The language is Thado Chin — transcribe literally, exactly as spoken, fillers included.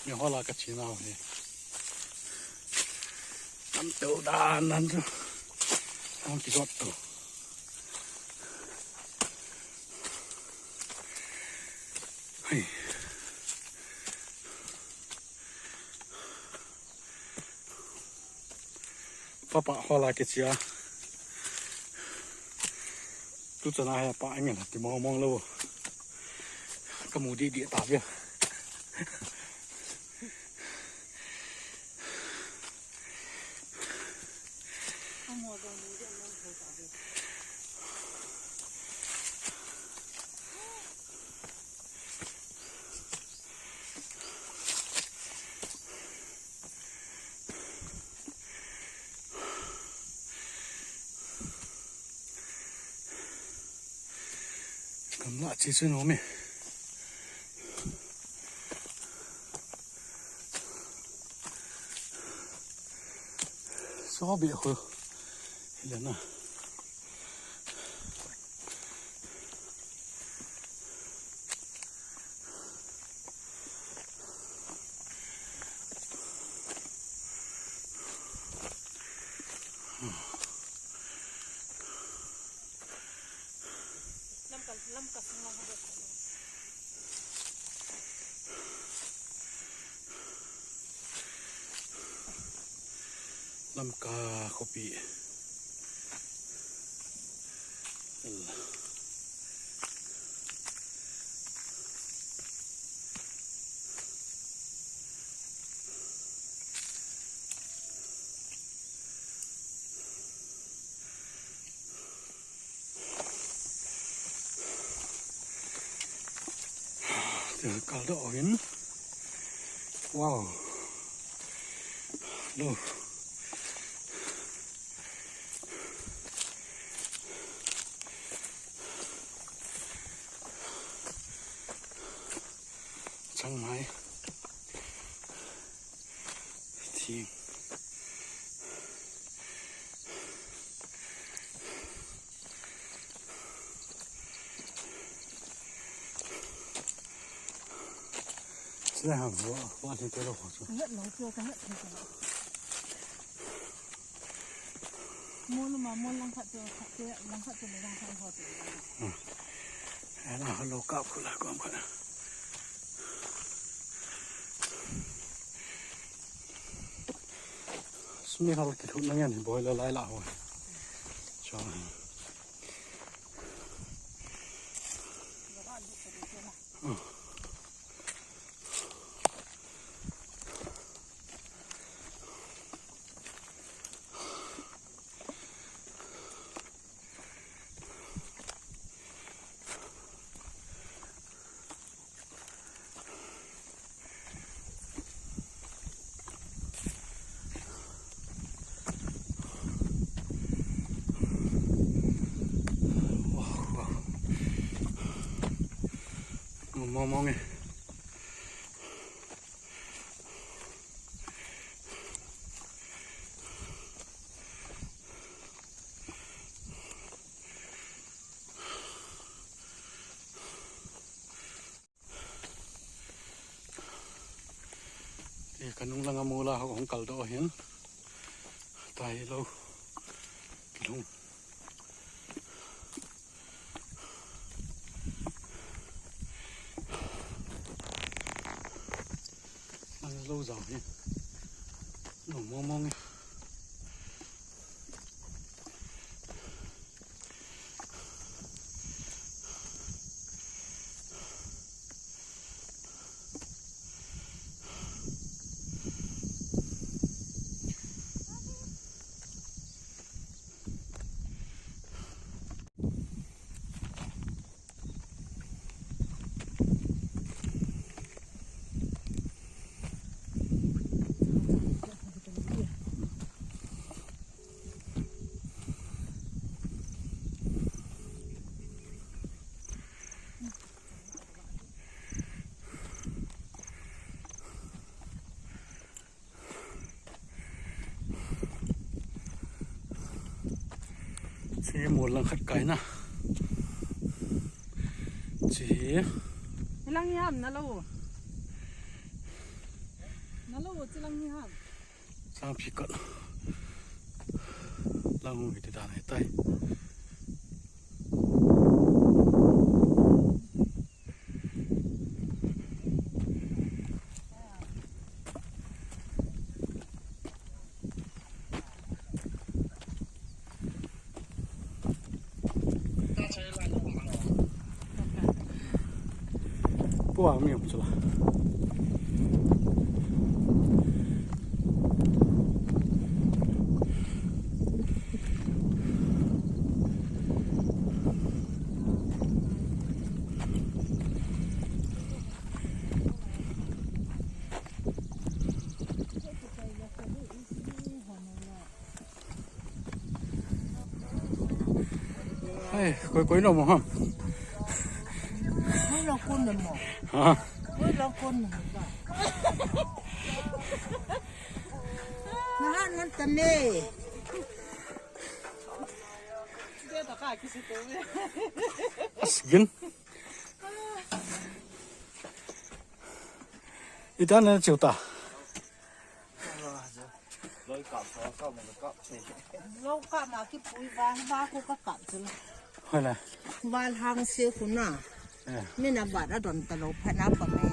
Mi hola ka china ho hi. Tam teu dan dan chu. Tam ki jot tu. Hei. Papa hola ke chia. Tu chana he pa ngen ti mong mong lo. Ka mu di di ta ve. Gamla chi chu nom e. So be khu. Hilana. Lamka khopi. Kal doh in. Wow. Lo. Chang mai. Thing. Sila ham, wa, wa, thing te lo ho chu. Ka het lo chu, ka het thei chu. Mo lo ma, mo lang khat chu, khat chu, lang khat chu, lang khat ho chu. Hmm. Ana ho lo kap khu la kom khat. Sumi hal ki thut na ngen hi boi le lai la ho. Chua. Mong mong e. Ti ka nung langa mula ho hung kal doh hin. Tai lo. Kilung. Ang lo zau hi. Lo mong mong hi. Chi mol lang khat kai na. Chi. Lang yam na lo. Hello, chilang ni ha. Sangpi kot. Lang hung hiti dan ahitai. Puang mi um chula. Ai, koi koi no mo ha. Koi lo kun no mo. Ha. Koi lo kun no mo. Nahan han tane. Asgin. Ita na chiu ta. Lou kap ma kipui vang va ko ka kap chu la. Hola. Val hang se khu na. Eh. Mina vat adon ta lou pha na pa me